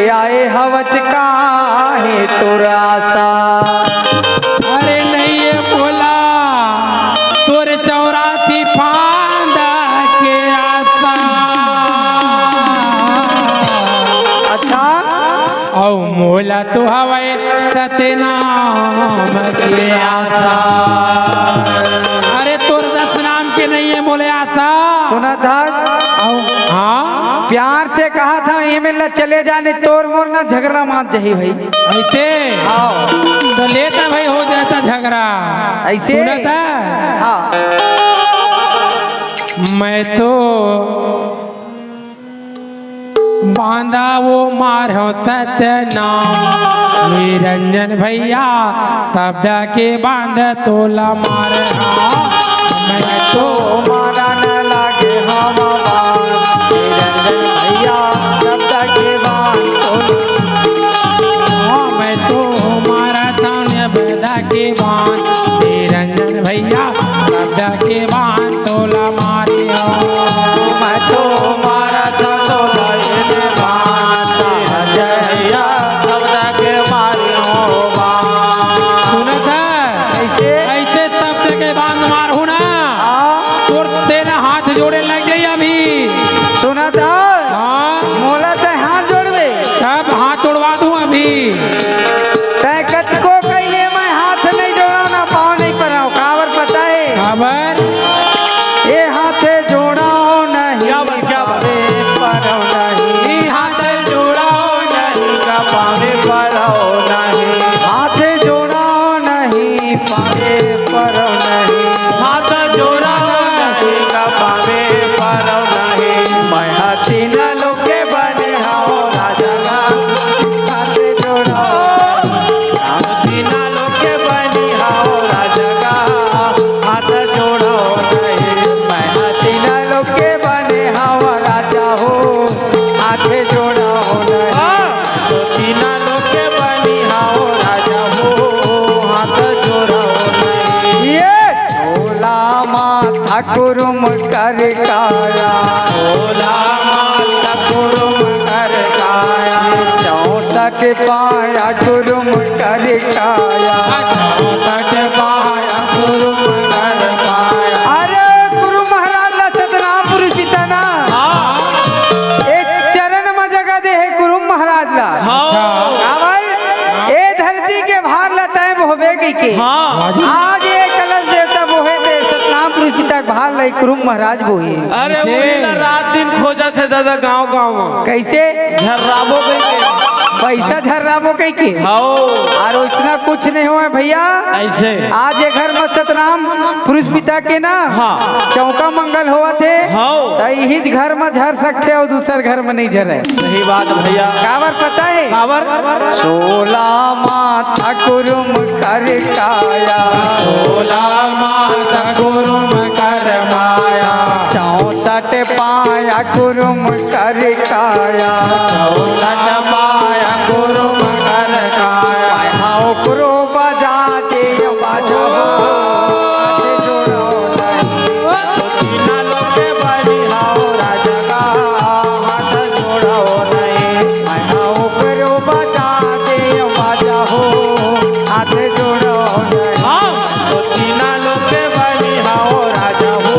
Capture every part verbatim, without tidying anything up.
आए हवच काहे तोर आसा। अरे नहीं ये बोला, तोर चौरासी फांदा के आसा। अच्छा। अउ मोला तो हवय सतनाम के आसा। अरे तोर दस नाम के नहीं है मोले आसा। सुना था? अउ हाँ? प्यार से कहा था, "एमे ला चले जाने, तोर मोर ना झगड़ा मात जही भाई।" ऐसे? हाँ। तो लेता भाई हो जाता झगड़ा। ऐसे? सुना था? हाँ। मैं तो बांधा वो मारो सतनाम, निरंजन भैया शब्द के बांध तोला मार। हाँ, मैं तो मारा न लागे हम बांध, निरंजन भैया शब्द के बांध तोला। हाँ, मैं तो मारा था शब्द के बांध, निरंजन भैया शब्द के बांध तोला मारे हो। मैं तो मारा था तोला ये बांध, निरंजन भैया शब्द के मारे हो बांध। सुनत है? ऐसे? ऐसे शब्द के बांध मारहूं ना। हाँ। तोर तेरा हाथ जोड़े लग जाई अभी। सुनत है? हाँ। मोला ते हाथ जोड़बे। तब हाथ जोड़वा दूं अभी। तै कतको कइले मैं हाथ नहीं जोड़ाव ना पाँव नहीं पराव। काबर पता है? काबर? ए हाथ जोड़ाव नहीं क्या बात, क्या बात? पावे पराव नहीं। ए हाथ जोड़ाव नहीं का पावे पराव नहीं। हाथ जोड़ाव नहीं पावे पराव नहीं। हाथ जोड़ाव नहीं का पावे पराव नहीं। मैं हा तीन लोक के बने हव राजा का हाथ जोड़ाव। तीन लोक के बने हव राजा का हाथ जोड़ाव नहीं। मैं हा तीन लोक के बने हव राजा हो, हाथ जोड़ाव नहीं। हाँ। तो तीन लोक के बने हव राजा हो, हाथ जोड़ाव नहीं। ये सोला माथा कुरुम कर काया। सोला माथा कुरुम कर काया। चौसठ पाया कुरुम कर काया। चौसठ पाया कुरुम कर काया। अरे गुरु महाराज ला सतनाम पुरुष पिता ना। हाँ। ए चरण म जगह दे हे गुरु महाराज ला। हाँ। का भाई? ए धरती के भार ला तैं बोहबे कहिके। हाँ। आज ये कलश देवता बोहे ते सतनाम पुरुष पिता के भार ला कुरुम महाराज बोहे। अरे, कैसे? उही ला रात दिन खोजत हे दादा गांव गांव म। कैसे? झर्राबो कहिके। पैसा झर्राबो कहिके। हाँ। और वैसना कुछ नहीं होय भैया। ऐसे? आज ये घर म सतनाम पुरुष पिता के ना हाँ। चौका मंगल होवत हे। हाँ। त इहीच घर म झर सकथे अउ दूसर घर म नहीं झरे। सही बात भैया। काबर पता है? काबर? सोला माथा कुरुम कर काया। सोला माथा कुरुम कर काया। चौसठ पाया कुरुम कर काया। चौसठ पाया कुरुम कर काया। हाउ कुरु बजा दे बाजा हो। हाथ जोड़ो नहीं। तीन लोक के बनी हव राजा का हाथ जोड़ो नहीं। मैं हा ओकरो बजा दे बाजा हो, हाथ जोड़ो नहीं। हाँ। तो तीन लोक के बनी हव राजा हो,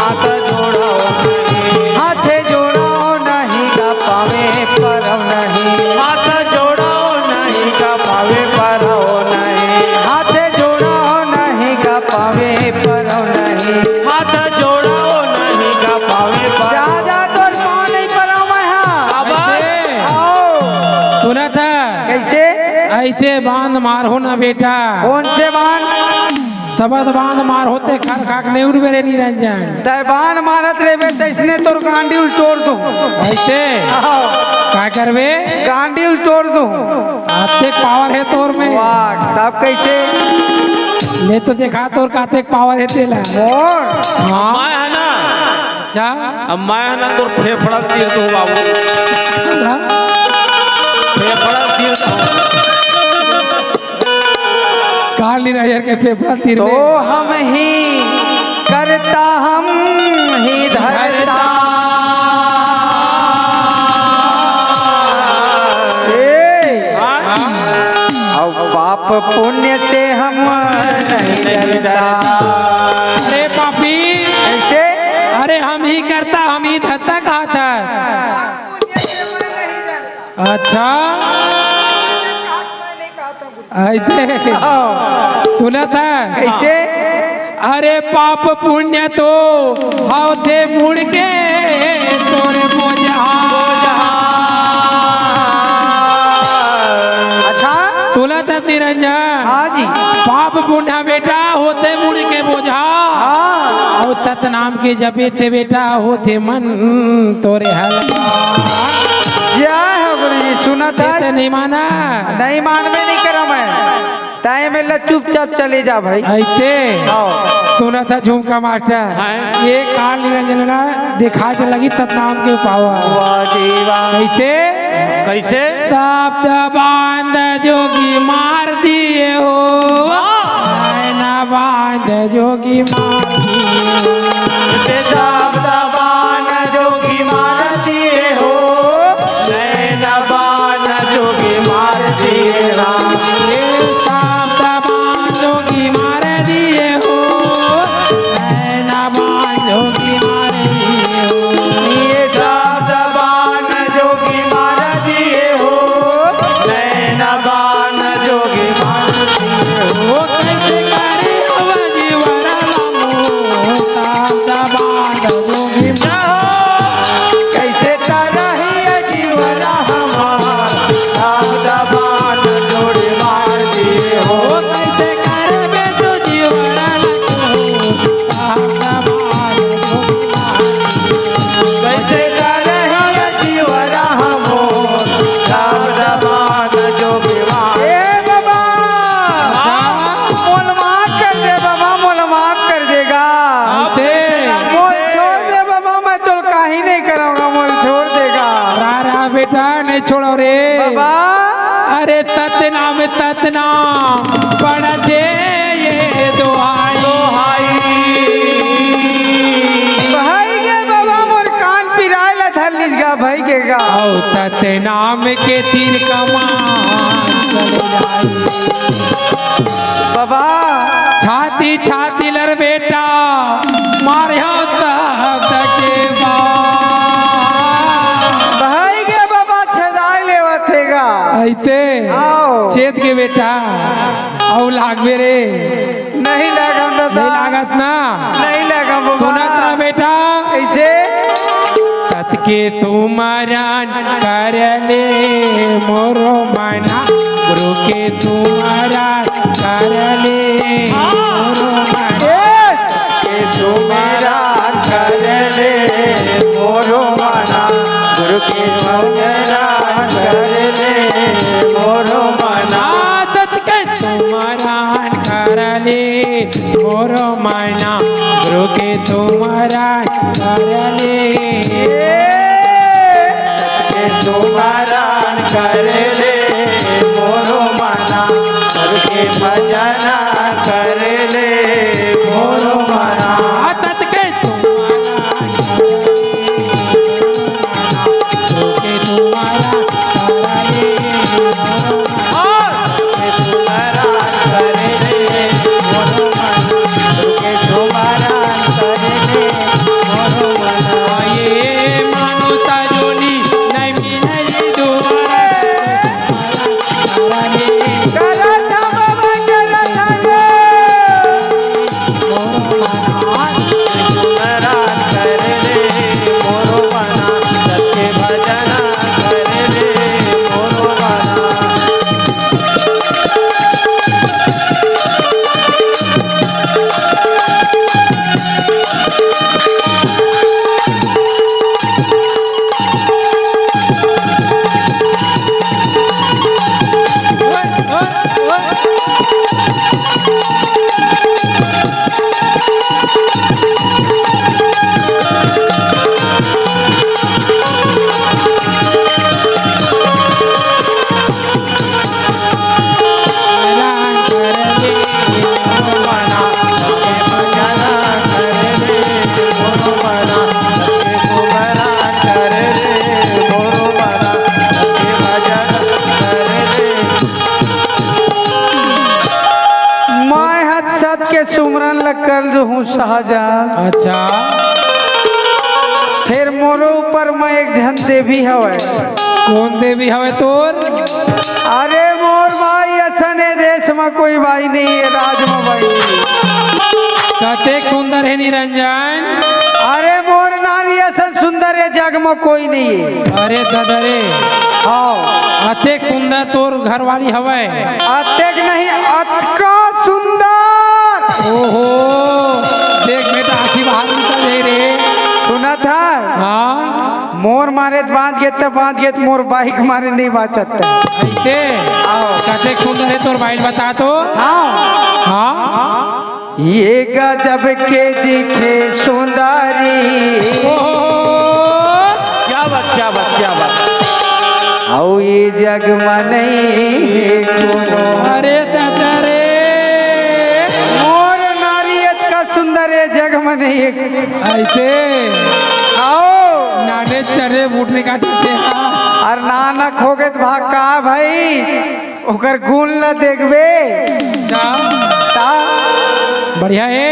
हाथ जोड़ो नहीं। हाथ जोड़ो नहीं गा पावे परव नहीं। हाथ जोड़ो नहीं गा पावे परव नहीं। हाथ जोड़ो नहीं गा पावे परव नहीं। हाथ जोड़ो नहीं गा पावे परव। जा, जा, तोर पाँव नहीं परव मैं हा। अब आओ। सुनत है? कैसे? ऐसे बांध मारहू ना बेटा। कौन से बांध? सबद बांध मारहू ते खर खाक नहीं उठबे रे निरंजन। तै बांध मारत रेबे तैसने तोर गांडी उल तोड़ दूं। ऐसे? आओ। का करबे? गांडी उल तोड़ दूं। अतेक पावर है तोर में। वाह, तब कैसे? ले तो देखा तोर का अतेक पावर है तेला। मोर? हाँ। मैं है ना। अच्छा। अब मैं है ना तोर फेफड़ा तीर दूं बाबू। ना? फेफड़ा तीर दूं। काल निरायर के फेफड़ा तीर तो में। हम ही करता, हम ही धरता। पुण्य से हम नहीं डरता। अरे पापी, ऐसे? अरे हम ही करता, हम ही धरता कहा था। अच्छा, ऐसे? हाँ। सुना था? कैसे? अरे पाप पुण्य तो होथे मुड़ के तोरे बोझा। अच्छा? सुना था निरंजन? हाँ जी। पाप पुण्य बेटा होथे मुड़ के बोझा। हाँ। अउ सतनाम के जपे से बेटा होथे मन तोरे हल। जय हो गुरु जी, सुना था? ते नहीं माना? नहीं मानबे नहीं करा मैं। ताए में ल चुपचाप चले जा भाई। ऐसे? हाँ। सुना था झुमका मास्टर? हाँ। ये काल निरंजन ना दिखा के लगी सतनाम के पावा। वाह जी वाह। कैसे? कैसे? शब्द बांध जोगी मार दिए हो। वाह। नैना बांध जोगी मार दिए हो। शब्द बांध जोगी मार दिए हो। नैना बान जोगी मार दिए राम। ये शब्द बान जोगी मार दिए हो। नैना बान जोगी मार दिए हो। ये शब्द बान जोगी मार दिए हो। नैना बान जोगी मार दिए हो। वो कैसे करे अब जीवन रामो। शब्द बान जोगी मार कैसे करही जीवरा हमार, शब्द बान जोड़ी मार दिए हो। ओ कैसे करबे तू जीवरा लखू, शब्द बान जोड़ी मार दिए हो। कैसे करही जीवरा हमोर, शब्द बान जोड़ी मार ए बाबा! हाँ। मोल माफ कर दे बाबा, मोल माफ कर देगा। आप कैसे राजी मोल थे? छोड़ दे बाबा, मैं तो काहीं नहीं कराऊंगा, मोल छोड़ देगा। रा, रा बेटा, नहीं छोड़ो रे। बाबा। अरे सतनाम, सतनाम, पढ़ दे ये दोहाई। दोहाई। भाई गे बाबा, मोर कान पिराए ला धर लीस गा, भाई गे गा। औ सतनाम के तीर कमान चले जाई। बाबा। छाती, छाती लर बेटा, मारह्यो शब्द के बाण। भाई गे बाबा छेदाई लेवत हे गा। ऐसे? आओ। छेद के बेटा, अउ लागबे रे। नहीं लागम दादा। नहीं लागत ना? नहीं लागम बाबा। सुनत रह बेटा। कैसे? सत के सुमरन कर ले मोरो मना, गुरु के सुमरन कर ले मोरो मना। Yes! के सुमरन कर ले मोरो मना, गुरु के सुमरन कर ले मोरो मना। सत के सुमरन कर ले मोरो मना, गुरु के सुमरन कर ले। के सुमरन कर ले मोरो मना, सबके भजन कर ले मोरो मना। सत के सुमरन कर ले मोरो मना, गुरु के सुमरन कर ले मोरो मना। और के सुमरन कर ले मोरो मना, गुरु के सुमरन कर ले मोरो मना। ये मानो ताजोनी नहीं मिले ये दोबारा। करत हा बाबा, करत हा। शाहजहां। अच्छा। फेर मोरो ऊपर म एक झन देवी हवय। कोन देवी हवय तोर? अरे मोर बाई, असन ए देश म कोई बाई नहीं हे, राज म बाई नहीं हे। कतेक सुंदर हे निरंजन। अरे मोर नारी असन सुंदर ए जग म कोई नहीं हे। अरे दादा रे। हाँ। अतेक सुंदर तोर घरवाली हवय। अतेक नहीं, अतका सुंदर। ओहो, देख बेटा, आँखी बाहर निकल जाही रे। सुनत हस? हाँ। मोर मारे त बाँच गे त बाँच गे, मोर बाई के मारे नहीं बाँचत। अइसे? आओ। कतेक सुंदर हे तोर बाई ल, बता तो। हाँ। हाँ। ये गजब के दिखे सुंदरी। ओहो। क्या बात, क्या बात, क्या बात। अउ ये जग म नहीं हे कोनो। अरे दादा रे। मोर नारी अतका सुंदर ए जग म नहीं हे। अइसे? आओ। नाने चरे बूट नहीं काटते हैं। अरे नानक हो गे त भाग का भाई? ओकर गुण ल देखबे। अच्छा। ता? बढ़िया हे।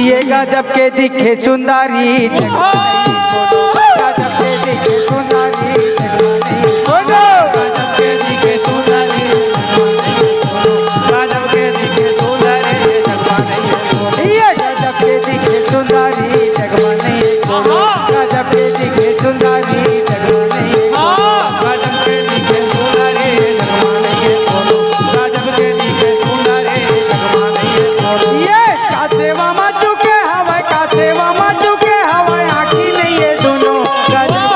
ये गजब के दिखे सुंदरी, जग म नहीं कोनो। गजब के दिखे सुंदरी, जग म नहीं कोनो। गजब के दिखे सुंदरी, जग म नहीं कोनो। गजब के दिखे सुंदरी, जग म नहीं कोनो। ये गजब के दिखे सुंदरी, जग म नहीं कोनो। गजब के दिखे सुंदरी, जग म नहीं कोनो। गजब के दिखे सुंदरी, जग म नहीं कोनो। गजब के दिखे सुंदरी, जग म नहीं कोनो। ये का सेवा म चुके हवय, का सेवा म चुके हवय, आँखी नहीं हे दूनो। गजब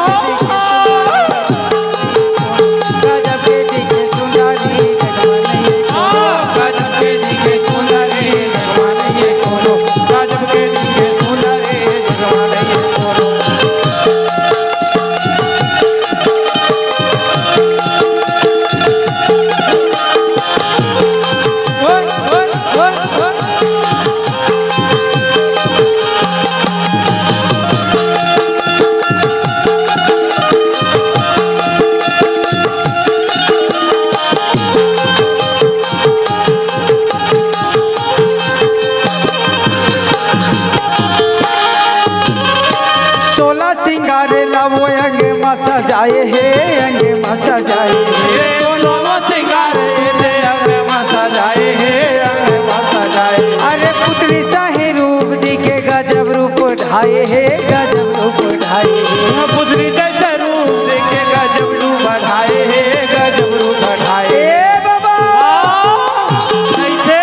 के दिखे सुंदरी, गजब के दिखे सुंदरी, जग म नहीं कोनो। गजब के दिखे सुंदरी, जग म नहीं कोनो। गजब के दिखे सुंदरी, जग म नहीं कोनो। सोला सिंगारे ला वो अंग म सजाए हे, अंग म सजाए हे। सोला सिंगारे दे अंग म सजाए हे, अंग म सजाए। अरे पुतरी सही रूप दिखे गजब रूप ढाए हे, गजब रूप ढाए हे। पुतरी जैसा रूप देखे गजब रूप ढाए हे, गजब रूप ढाए। ए बाबा। हाँ, कैसे?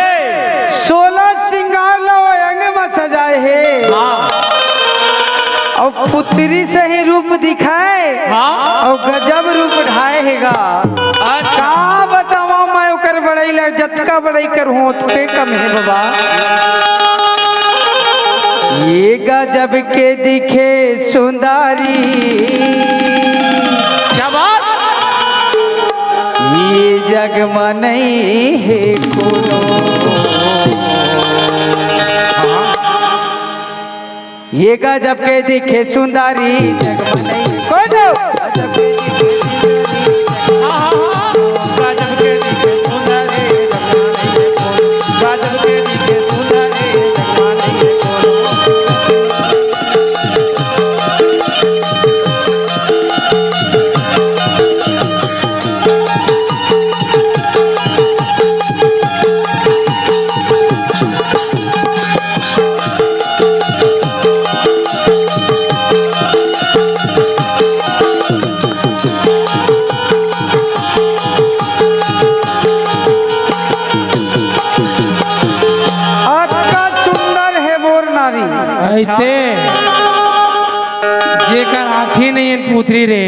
सोला सिंगार ला वो अंग म सजाए हे। हाँ। अउ पुतरी सही रूप दिखाए। हाँ। अउ गजब रूप ढाए हे गा। अच्छा। का बतावंव मैं ओकर बड़ई ला, जतका बड़ई करहूँ ओतके कम हे बाबा। ये गजब के दिखे सुंदरी। क्या बात? ये जग म नहीं हे कोनो। हाँ। ये गजब के दिखे सुंदरी, जग म नहीं कोनो। गजब के दिखे सुंदरी, हाँ, हाँ, हाँ। गजब के दिखे सुंदरी, जग म नहीं कोनो। गजब के दिखे सुंदरी, जग म नहीं कोनो। अतका सुंदर हे मोर नारी। अइसे जेकर आँखी नहीं हे पुतरी रे,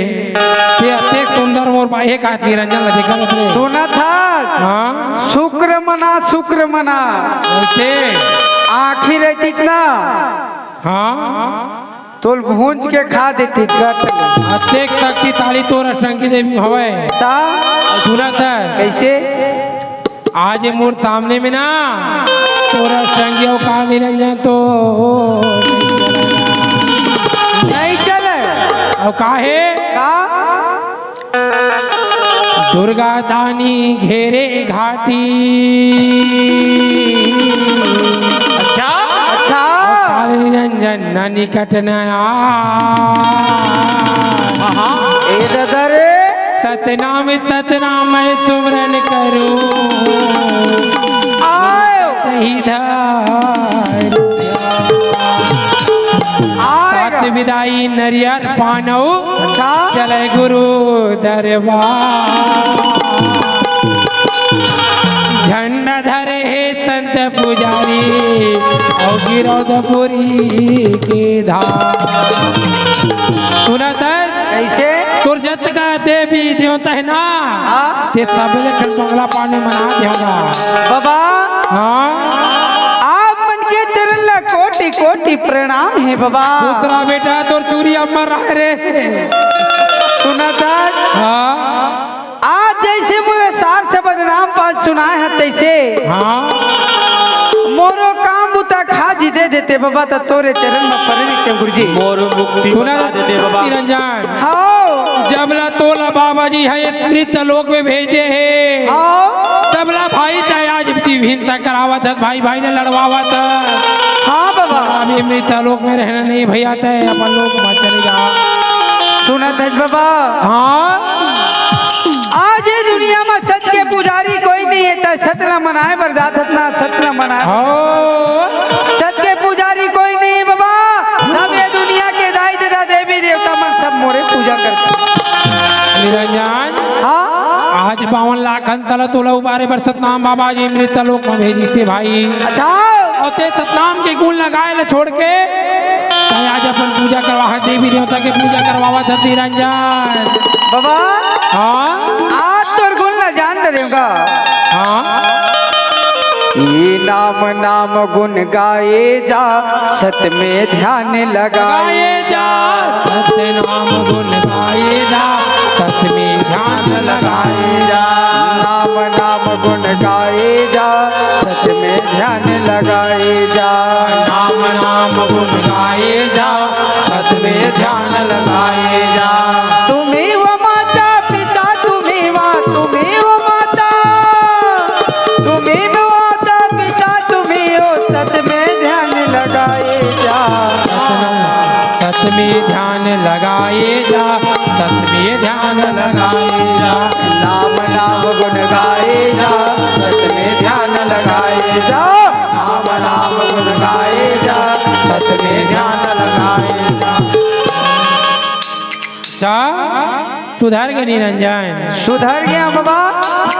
ते अतेक सुंदर मोर बाई हे का निरंजन ला देखा मत रे। सुनत हस? हाँ। शुक्र मना, शुक्र मना। अइसे? आँखी रहितिस ना। हाँ। तोल भूंज के खा देतिस गट ले। अतेक शक्तिशाली तोर अष्टंगी देवी हवय। ता? सुनत हस? कैसे? आज ये मोर सामने में ना, तोर अष्टंगी अउ का निरंजन तो नहीं चले। अउ का हे? का? दुर्गा दानी घेरे घाटी। अच्छा? अच्छा। जन न निकट न आय। ए दादा रे। सतनाम सतनाम मैं सुमरन करूं। आयो। तही धार। आएगा। सत बिदाई नरियर पानऊ। अच्छा। चले गुरु दरबार। झंडा धरे हे संत पुजारी अउ गिरौदपुरी के धाम। सुनत हस? कइसे? तोर जतका देवी देवता हे ना, हाँ। ते सबले ठन बंगला पानी मना देवगा। बाबा, हाँ। आप मन के चरण ला कोटि कोटि प्रणाम हे बाबा। पुत्रा बेटा तोर चूरी अम्मा राय रे। सुनत हस? हाँ। आज जइसे मोरे सार से बदनाम बात सुनाय हस तइसे। हाँ। मोरो काम बुता खा जी दे देते बाबा, त तोरे चरण म परे रहितेंव गुरुजी। मोर मुक्ति सुना बता देते बाबा। निरंजन। हाँ। जब ला तोला बाबा जी हे मृत लोक में भेजे हे। हाँ। तब ला भाई तैं आज जीव हिंसा करावत हस, भाई भाई ले लड़वावत हस। हाँ बाबा। अभी मृत लोक में रहना नहीं भैया, तैं अपन लोक में चले जा। सुनत हस बाबा। हाँ। आज ये दुनिया में सत के पुजारी कोई नहीं हे, तैं सत ला मनाय बर जात हस ना, सत ला मनाय बर। हाँ। सत के पुजारी कोई नहीं हे बाबा, सब ये दुनिया के दाई ददा देवी देवता मन सब मोरे पूजा करथे। निरंजन, हाँ? आज बावन लाख अंतला तोला उबारे बर सतनाम बाबा जी मृत लोक में भेजिस हे भाई। अच्छा। अउ तैं सतनाम के गुण ला गाय ला छोड़ के तैं आज अपन पूजा करवा, देवी देवता के पूजा करवावत हस निरंजन। बाबा, हाँ? आज तोर गुण ला जान डरेंव गा। हाँ? ये नाम नाम गुण गाए जा, सत में ध्यान लगाए जा। सत नाम गुण गाए जा, सत में ध्यान लगाए जा। नाम नाम गुण गाए जा, सत में ध्यान लगाए जा। नाम नाम गुण गाए जा, सत में ध्यान लगाए जा। तुम्हें वो माता पिता, तुम्हें वा, तुम्हें वो माता, तुम्हें वो माता पिता, तुम्हें वो सत में ध्यान लगाए जा। सत में ध्यान लगाए जा, सत में ध्यान लगाए जा। नाम नाम गुण गाए जा, सत में ध्यान लगाए जा। नाम नाम गुण गाए जा, सत में ध्यान लगाए जा। अच्छा, सुधर गे निरंजन। सुधर गेंव बाबा।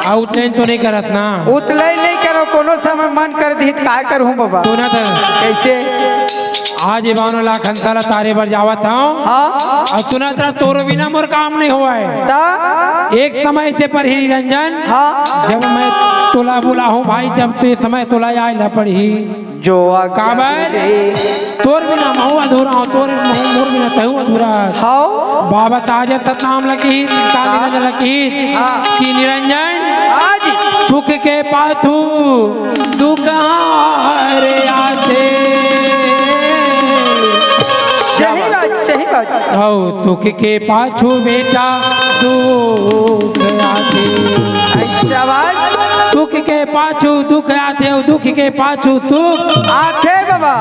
आ उतलई तो नहीं करस ना? उतलई नहीं करों, कोनो समय मन कर दिही त काय करहूं बाबा। सुनत हस? कइसे? आज ये बावन लाख अंतला तारे बर जावत हंव। हाँ। अउ सुनत रह, तोर बिना मोर काम नहीं होवय। त? एक समय से परही निरंजन। हाँ। जब मैं तोला बुलाहूं भाई, तब तो ये समय तोला आय ला पड़ही। जो आज्ञा काबर? तुझे। तोर बिना महूं अधूरा हंव, तोर महूं, मोर बिना तहूं अधूरा हस। हाँ। बाबा ताजा सतनाम ला किहिस, काली हाँ। नजर ला किहिस, हाँ। कि निरंजन, हाँ जी। सुख के पाछू दुख हार आथे। सही बात, सही बात। अउ सुख के पाछू बेटा दुख आथे। शाबाश। सुख के पाछू दुख आथे अउ दुख के पाछू सुख आथे बाबा।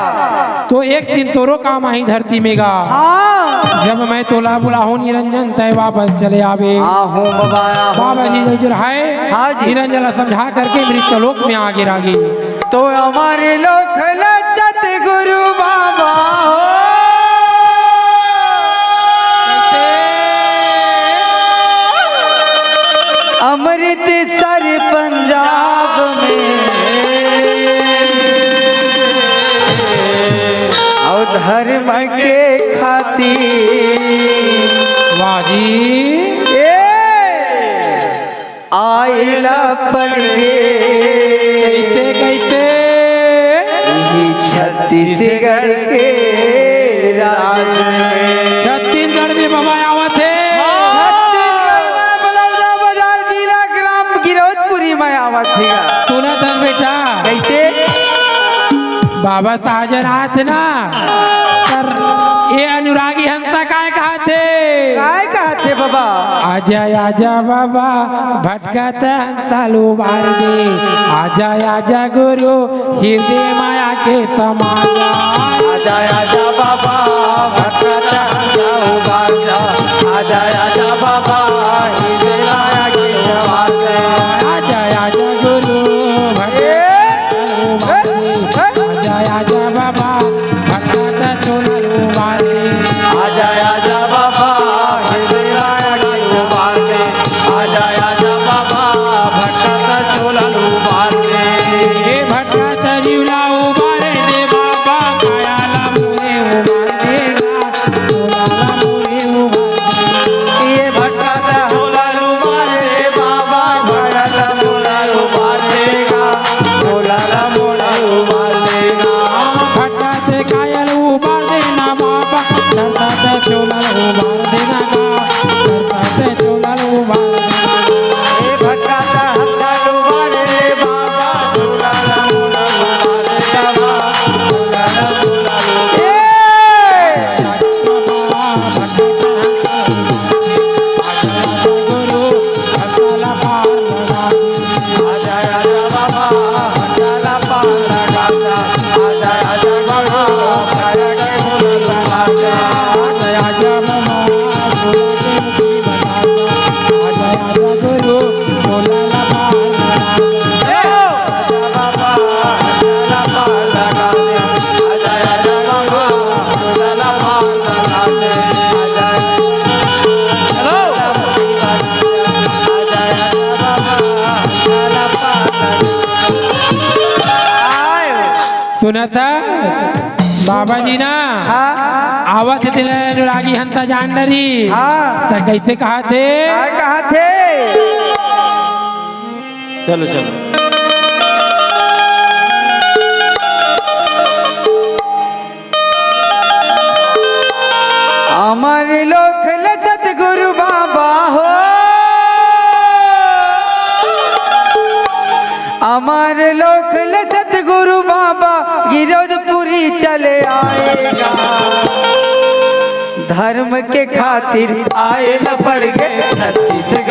तो एक दिन तोरो काम आही धरती में गा। हाँ। जब मैं तोला बुलाहूं निरंजन, तैं वापस चले आबे। आहों बाबा, आहों। बाबा जी जब जो रहे, हाँ जी। निरंजन ला समझा करके मृत लोक में आगे रागी। तो अमर लोक ला सतगुरु बाबा हो। अमृतसर पंजाब में, अउ धर्म के खातिर। वाह जी। ए, आय ला पड़ गे। कइसे, कइसे? इही छत्तीसगढ़ के राज में। छत्तीसगढ़ में बाबा आवत हे। छत्तीसगढ़ में बलौदाबाजार जिला ग्राम गिरौदपुरी में आवत हे। सुनत हस बेटा? कइसे? बाबा साजन आथे ना, त ए अनुरागी हंसा काय कहत हे? काय कहत हे बाबा? आजा, आजा बाबा, भटकत हंसा ल उबार दे। आजा, आजा गुरु, हिरदे माया के समा जा। आजा आजा बाबा, भटकत हंसा उबार जा। आजा आजा बाबा, हिंदे लाया के उबार जा। आजा आजा गुरु, भटकत हंसा उबार जा। आजा आजा बाबा, भटकत चोला उबार जा। आजा आजा बाबा, हिंदे लाया के उबार जा। आजा आजा बाबा, भटकत चोला उबार जा। ए भटकत जीवला उबारे दे बाबा, कायाला मोरे उबार देगा, चोलाला मोरे उबार देगा। ए भटकत चोला उबारे दे बाबा, भटकत चोला उबार देगा, चोलाला मोरे उबार देगा। भटकत कायाला उबार देना बाबा, भटकत चोला उबार देना गा, भटकत चोला उबार देना। ए भटकत हंसा उबारे दे बाबा, चोलाला मोरे उबार देगा, चोलाला मोरे उबार देगा। ए सुनत बाबा जी ना, हाँ। आवत हे तेला अनुरागी हंता जान डरी। हाँ। त कैसे कहा थे? काय कहा थे? चलो चलो। अमर लोक ले सतगुरु बाबा हो, अमर लोक ले सतगुरु बाबा गिरौदपुरी चले आएगा। धर्म के खातिर आए ल पड़ गए छत्तीसगढ़।